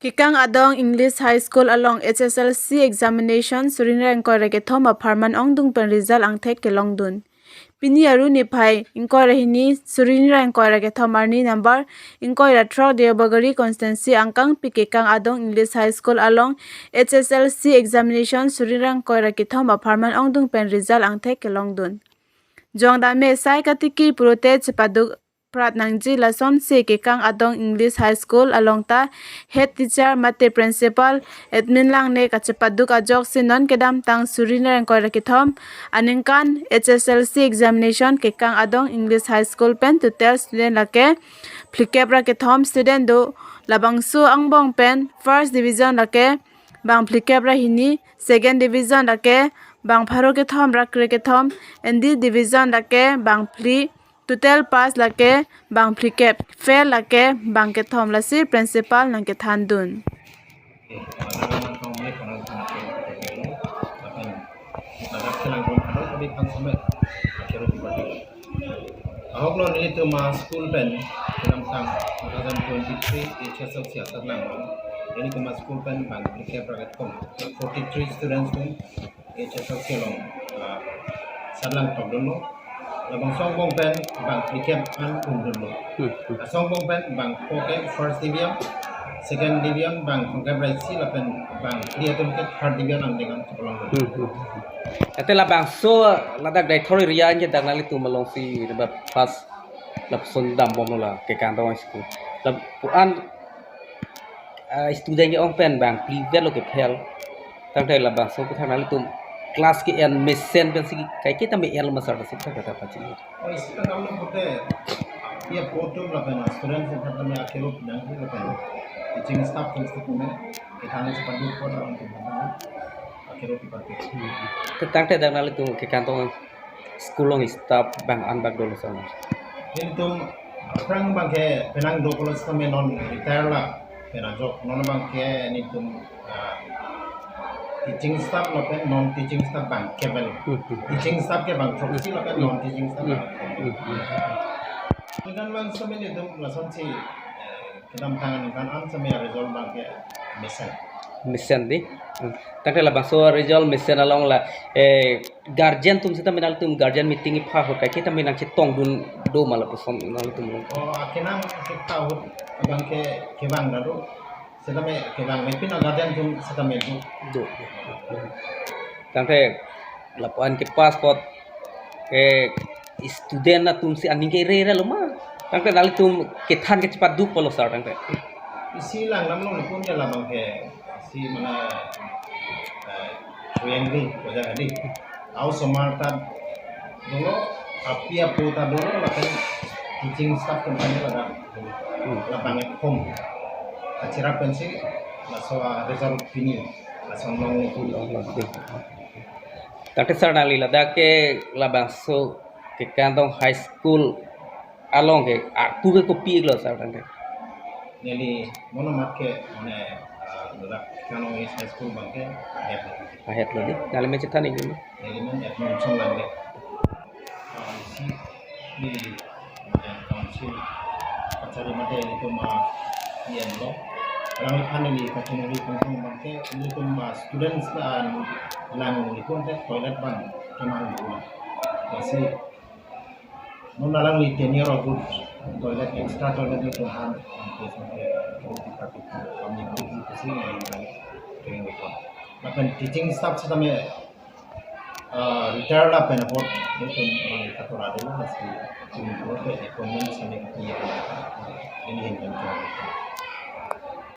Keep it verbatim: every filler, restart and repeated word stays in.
Kekang Adong English High School along H S L C examination suri ingkoi ra kethom apharman ongdung pen result angthek kelongdun. Pini Aru niphai ingkoi ra hini suri ingkoi ra kethom arni number ingkoi ra throk Deobagari constituency angkangpi Kekang Adong English High School along H S L C examination suri ingkoi ra kethom apharman ongdung pen result angthek kelongdun. Jongdam me sai katiki pulote chepaduk prat nangji lasonsi Kekang Adong English High School along ta head teacher mate principal admin langne kachepaduk ajoksi non kedamtang suri ingkoi ra kethom aningkan H S L C examination Kekang Adong English High School pen total student lake phlikep ra kethom student do. Labangso angbong pen first division lake bang phlikep ra hini, second division lake bang pharo kethom ra kre kethom, and D division lake bang phli, total pass lake bang phlikep, fail lake bang kethom, lasi principal nangkethandun. Ahok lo nelitum a school pen kedamtang two thousand twenty-three H S L C asatlang lo. Nelitum a school pen bang phlikep ra kethom, forty-three students pen H S L C along, ah, satlang tokdunlo. Labangso angbong pen bang phlikep an undunlo. Hmm, hmm. Laso angbong pen bang pho ke first division, second division bang phongkep ra isi lapen bang phli atum ke third division angdeng an chepalongdun. Hmm, hmm, hmm. Ate labangso ladak Deithor area ke dak nanglitum alongsi dapat first lapuson dambomlo la Kekang Adong High School. Lap-, pu-an ah, student ke-ong pen bang phli vet lo ke fail. Tangte labangso kethang nanglitum class ke-en mesen pensi kaike tame enlo ma sir, si kata pachini. Oh, isi kan kamu pute. Iya, po atum lapen student sitame akero pinangri lapen teaching staff sitame kethang chepaduk po lapen akero pinangri. Tangte dak nanglitum Kekang Adong school along staff bang an bak dolo sir? Nelitum aphrang bang ke penang do pulo sitame non retire la pen ajok, non bang ke nelitum, ah, teaching staff lapen non teaching staff bang ke bel. Hmm, hmm. Teaching staff ke bang throksi lapen non teaching staff bang. Hmm, hmm. Aningkan bang sitame nelitum lasonsi, eh, kedamtang aningkan an sitame result bang ke mesen. Mesen di. Hmm. Tangte labangso result mesen along la, eh, guardian atum sitame nanglitum guardian meeting ipha ahut kaike tame nangchetongdun do ma lapuson nanglitum along? Oh, akenang kita ahut abang ke kevang ra do. Sitame kevang me pin a guardian atum sitame do. Do. Tangte lapu-an ke pass apot ke student atumsi aning ke ire ire lo ma? Tangte nanglitum kethan ke chepaduk pulo sir tangte? Isi lang lam long pun ya labang ke isi mana, eh, Suyengli, Bojar Hadi. Au somar ta dolo, api apo ta dolo, lapen teaching staff atum kami pada dolo. Hmm. Labang ek home. Kachirap pensi, laso a result pini, laso nong ni. Tangte sir nangli ladak ke labangso Kekang Adong High School along ke, ah, pu ke kopi lo sir tangte? Neli mono mat ke, mane, ah, ladak Kekang Adong High School bang ke ahead lo. Ahead lo di. Nangli men chethan ingkoi ma? Neli men Edmondson Langdek. Ah, isi neli, mane, council kachari mate nelitum, ah, E M lo. Alangli aphan neli kachiningri kangtung bang ke nelitum, ah, students, ah, lang nelitum ke toilet bang kemang nelitum. Lasi non alangli tenure ago toilet, extra toilet nelitum han, lapen teaching staff sitame, ah, retire lapen apot nelitum mang katora dolo, lasi nelitum appointment sitame ini ini hin kan.